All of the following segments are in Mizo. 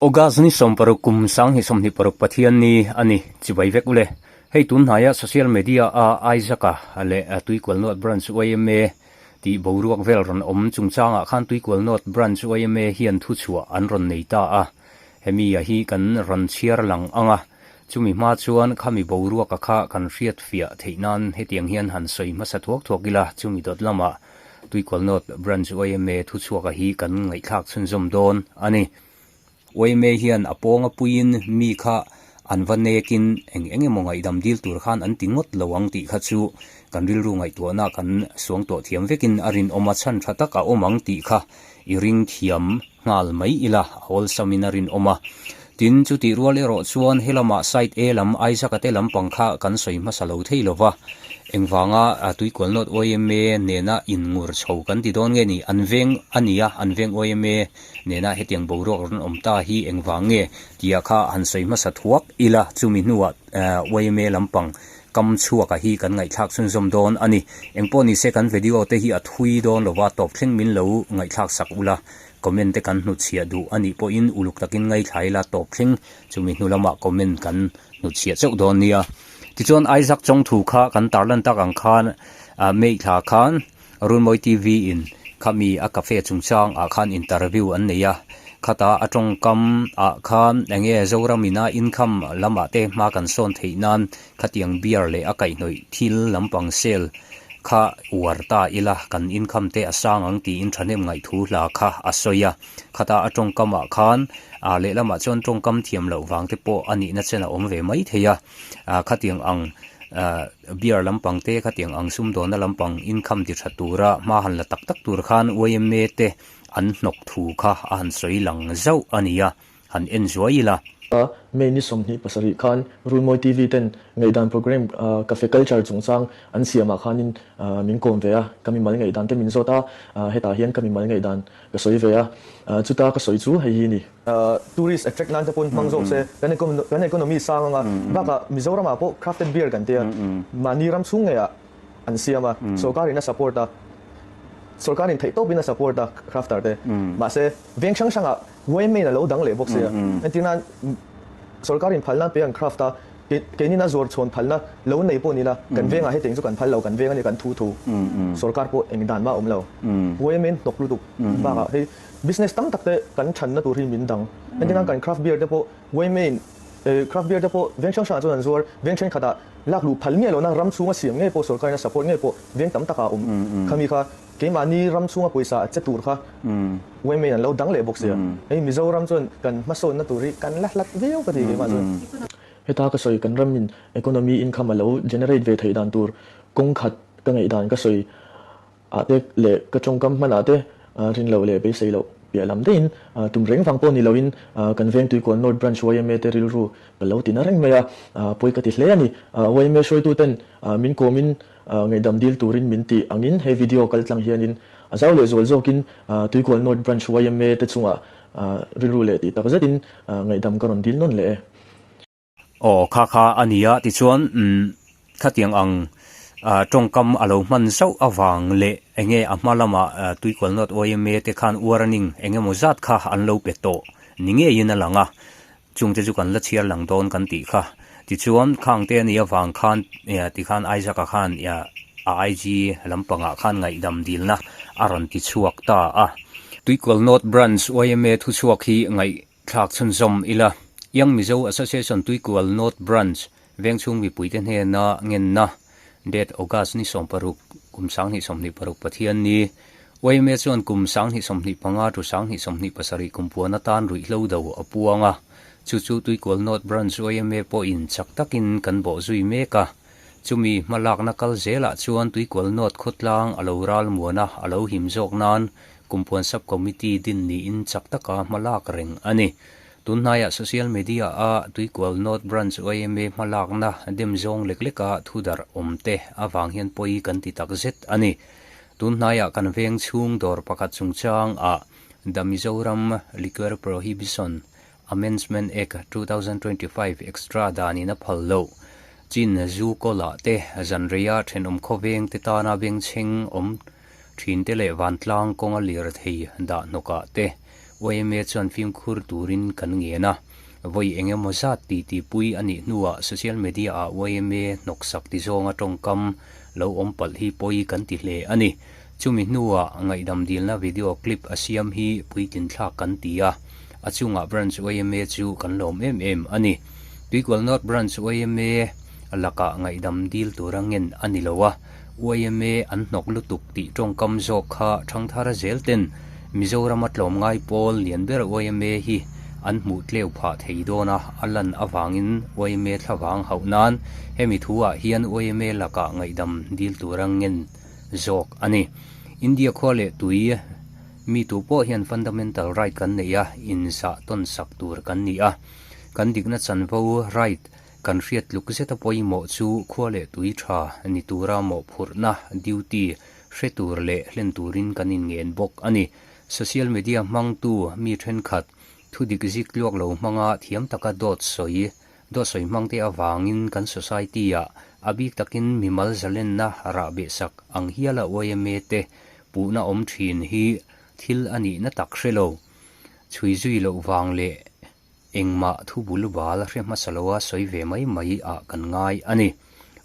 August ni 16 kum 2026 Pathian ni a ni chibai vek ule. Hei tun hnaia social media a Isaac-a leh Tuikual North Branch yma tih boruak vel rawn awm chungchangah khan Tuikual North Branch yma hian thuchhuah an rawn nei ta a. Hemi a hi kan rawn chhiar lang ang a, chumi hma chuan khami boruaka kha kan hriat fiah theih nan hetiang hian han sawi hmasa thuak thuak ila, chumi dawt lamah Tuikual North Branch yma thuchhuaka hi kan ngaihthlak chhunzawm dawn a ni. Yma hian a pawnga puiin mi kha an va nekin eng eng emaw ngaihdam dil tur khan an ti ngawt lo ang tih kha chu kan rilru ngaihtuahna kan suang tawh thiam vekin a rinawm a, chhan tha tak a awm ang tih kha i ring thiam nghal mai ila a awlsamin a rinawm a. Tin, chutih rual erawh chuan helamah side A lam Isaac-a te lampang kha kan sawi hmasa lo thei lova, engvanga Tuikual North yma nena inngur chho kan ti dawn nge ni? An veng a nia, an veng yma nena hetiang boruak rawn awm ta hi engvang nge tia kha han sawi hmasa thuak ila chumi hnuah yma lampang kam chhuaka hi kan ngaihthlak chhunzawm dawn a ni. Engpawh nise kan video te hi a thui dawn lova tawp thleng min lo ngaihthlak sak ula comment te kan hnutchhiah duh a nih pawhin uluk takin ngaithla ila tawp thleng chumi hnu lamah comment kan hnutchhiah chauh dawn nia. Tichuan Isaac Chawngthu kha kan tarlan tak ang khan May thla khan Runmawi TV in khami a cafe chungchang ah khan interview an nei a, khata a tawngkam ah khan enge Zoram ina income lamah te hma kan sawn theih nan khatiang beer leh a kaihhnawih thil lampang sale kha uar ta ila kan income te a sang ang tiin thahnem ngaihthu hla kha a sawi a, khata a tawngkam ah khan ah lehlamah chuan tawngkam thiam loh vang te pawh a nihna chen a awm ve mai thei a. Khatiang ang beer lampang te khatiang ang sumdawnna lampang income ti tha tura hma han la tak tak tur khan yma te an hnawk thu kha a han sawi lang zauh a ni a, han en zuai ila. May ni 27 khan Runmawi TV ten ngaihdan program Cafe Culture chungchang an siamah khanin min kawm ve a, ka mimal ngaihdan te min zawt a, hetah hian ka mimal ngaihdan ka sawi ve a, chuta ka sawi chu hei hi a ni. Tourist attract nan te pawn hmang zawk se kan kan economy sang anga bakah Mizoram ah pawh crafted beer kan tia mahni ram chhung ngei ah an siam a sorkar in a support a sorkar in theih tawp in a support a crafter te mahse veng hrang hrang ah yma in a lo dang leh bawk sia entir nan sorkar in phalna pe an craft a keinin a zuar chhawn phalna lo nei pawh ni la kan vengah hetiang chu kan phal lo kan veng a ni kan thu thu sorkar pawh eng dan mah a awm lo yma in hnawk lutuk bakah hei Business tam tak te kan thanna tur hi min dang. Entir nan kan craft beer te pawh Waymain craft beer te pawh veng hrang hrangah chuan an zuar, veng thenkhatah lak luh phal miah lohna ram chhunga siam ngei pawh sorkarin a support ngei pawh veng tam takah a awm. Khami kha keimahni ram chhunga pawisa a che tur kha Waymain an lo dang leh bawk sia. Hei Mizoram chuan kan hmasawnna tur hi kan la hlat viau ka ti keimah chuan. Heta ka sawi kan ramin economy income a lo generate ve theih dan tur kawng khat ka ngaihdan ka sawi Ah te leh ka tawngkam hmanah te rin loh leh beisei loh piah lam daihin tum reng vang pawh ni loin kan Vengtuikual North Branch yma te rilru ka lo ti na reng mai a, pawi ka ti hle a ni. Yma hruaituten min kawmin ngaihdam dil turin min tih angin he video kal tlang hianin a zau leh zual zawkin Tuikual North Branch yma te chungah rilru leh tih tak zetin ngaihdam ka rawn dil nawn leh e. Aw kha kha a ni a, tichuan umm khatiang ang tawngkam a lo hman zauh avang leh enge a hma lama Tuikual North yma te khan warning eng emaw zat kha an lo pe tawh ni ngeiin a lang a, chungte chu kan la chhiar lang dawn kan tih kha. Tichuan khang te a nih avang khan tikhan Isaac-a khan a IG lampangah khan ngaihdam dilna a rawn ti chhuak ta a. Tuikual North Branch yma thuchhuak hi ngaih Thlak chhunzawm ila, Young Mizo Association Tuikual North Branch vengchhung mipuite hnena ngenna date August ni 16 kum 2026 Pathian ni yma chuan kum 2025 to 2027 kum puan atan ruihhlo do a puang a, chu chu Tuikual North Branch yma pawhin chak takin kan bawh zui mek a, chumi hmalakna kal zelah chuan Tuikual North khawtlang a lo ral muan a, a lo him zawk nan Kumpuan Sub Committee din niin chak taka hma lak reng a ni. Tunhnaiah social media a Tuikual North Branch yma hma lakna dem zawng lek leka thu darh awm te avang hian pawi kan ti tak zet a ni. Tunhnaiah kan veng chhung dawr pakhat chungchang ah The Mizoram Liquor Prohibition Amendment Act 2025 Extra danin a phal loh chin zu kawlah te zanreia thenawm khawveng te tana bengchheng awm Thinte leh vantlang kawnga lirthei dah hnawkah te, Yma chuan fimkhur turin kan ngen a. Vawi eng emaw zat titi pui a nih hnuah social media ah yma hnawksak ti zawnga tawngkam lo awm palh hi pawi kan ti hle a ni. Chumi hnuah ngaihdam dilna video clip a siam hi puitlin thlak kan ti a, a chungah Branch yma chu kan lawm em em a ni. Tuikual North Branch yma lakah ngaihdam dil tura ngen a ni lo a. Yma an hnawk lutuk tih tawngkam zawk kha Thangthara zel ten Mizorama tlawmngai pawl lian ber yma hi an hmuh tleu phah thei dawn a, a lan avangin yma thlavang hauh nan hemi thu ah hian yma lakah ngaihdam dil tura ngen zawk a ni. India khua leh tui mi tu pawh hian fundamental right kan nei a, inzah tawn sak tur kan ni a, kan dikna chanvo right Kan hriat tluk zeta pawimawh chu khua leh tui tha ni tura mawhphurhna, duty, hre tur leh hlen turin kan inngen bawk a ni. Social media hmangtu mi thenkhat thudik zik tluak lo hmanga thiam taka dawt sawi, dawt sawi hmangte avangin kan society-ah a bik takin mimal zalenna rah behsak ang hiala yma te puhna awm thin hi thil a nihna tak hre lo. Chhui zui loh vang leh Engmah thu bul bal a hre hmasa lo a sawi ve mai mai ah kan ngai a ni.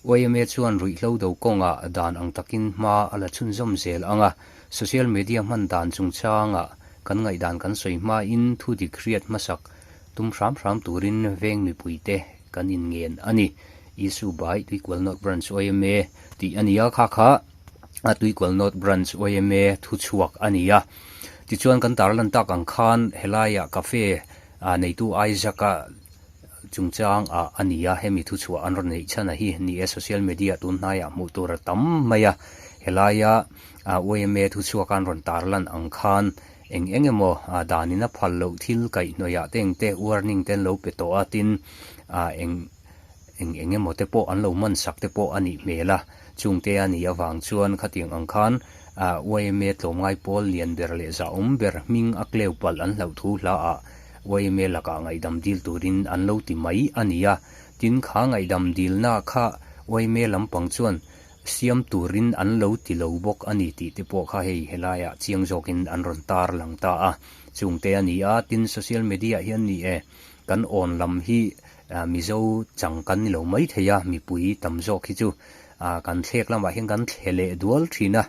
Yma chuan ruihhlo do kawngah dan ang takin hma a la chhunzawm zel ang a, social media hman dan chungchangah kan ngaihdan kan sawi hmain thu dik hriat hmasak tum hram hram turin veng mipuite kan inngen a ni. Issue by Tuikual North Branch yma tih a ni a, kha kha a Tuikual North Branch yma thuchhuak a ni a. Tichuan kan tarlan tak ang khan helaiah cafe neitu Isaac-a chungchang ah a ni a, hemi thuchhuah an rawn neih chhan a hi ni e, social media tun hnaiah hmuh tur a tam mai a, helaia yma thuchhuak an rawn tarlan ang khan eng eng emaw danin a phal loh thil kaihhnawih ah te eng te warning te an lo pe tawh a, tin eng Eng eng emaw te pawh an lo man sak te pawh a nih hmel a, chungte a nih avang chuan khatiang ang khan yma tlawmngai pawl lian ber leh zahawm ber hming a kleu palh an hlauh thu hla ah yma lakah ngaihdam dil turin an lo ti mai a ni a, tin kha ngaihdam dilna kha yma lampang chuan siam turin an lo ti lo bawk a ni tih te pawh kha hei helaiah chiang zawkin an rawn tar lang ta a, chungte a ni a, tin social media hian ni e kan awn lam hi Mizo chang kan ni lo mai thei a, mipui tam zawk hi chu kan thlek lamah hian kan thle leh dual thin a,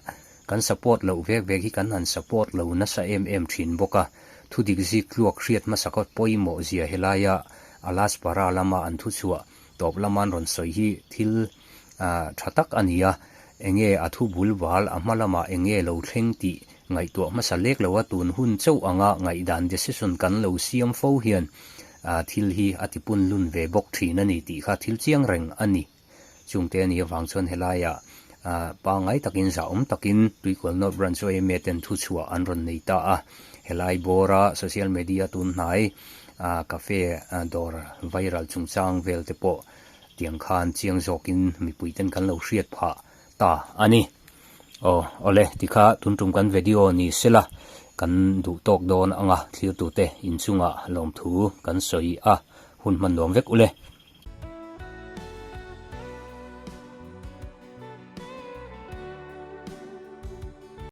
kan support loh vek vek hi kan han support lo nasa em em thin bawk a, thudik zik tluak hriat hmasa kawt pawimawh zia helaia a last para lama an thuchhuah tawp lama an rawn sawi hi thil tha tak a ni a, enge a thu bul bal a hma lamah enge lo thleng tih ngaihtuah hmasa lek lo a, tun hun chauh anga ngaihdan decision kan lo siam fo hian thil hi a ti pun lun ve bawk thin a ni tih kha thil chiang reng a ni. Chungte a nih avang chuan helaiah pangngai takin zahawm takin Tuikual North Branch yma ten thuchhuah an rawn nei ta a, helai bawra social media tun hnai cafe dawr viral chungchang vel te pawh tiang khan chiang zawkin mipui ten kan lo hriat phah ta a ni. Aw awle tikha tun tum kan video ni sela kan duh tawk dawn anga thlirtute inchungah lawmthu kan sawi a hun hman nuam vek ule.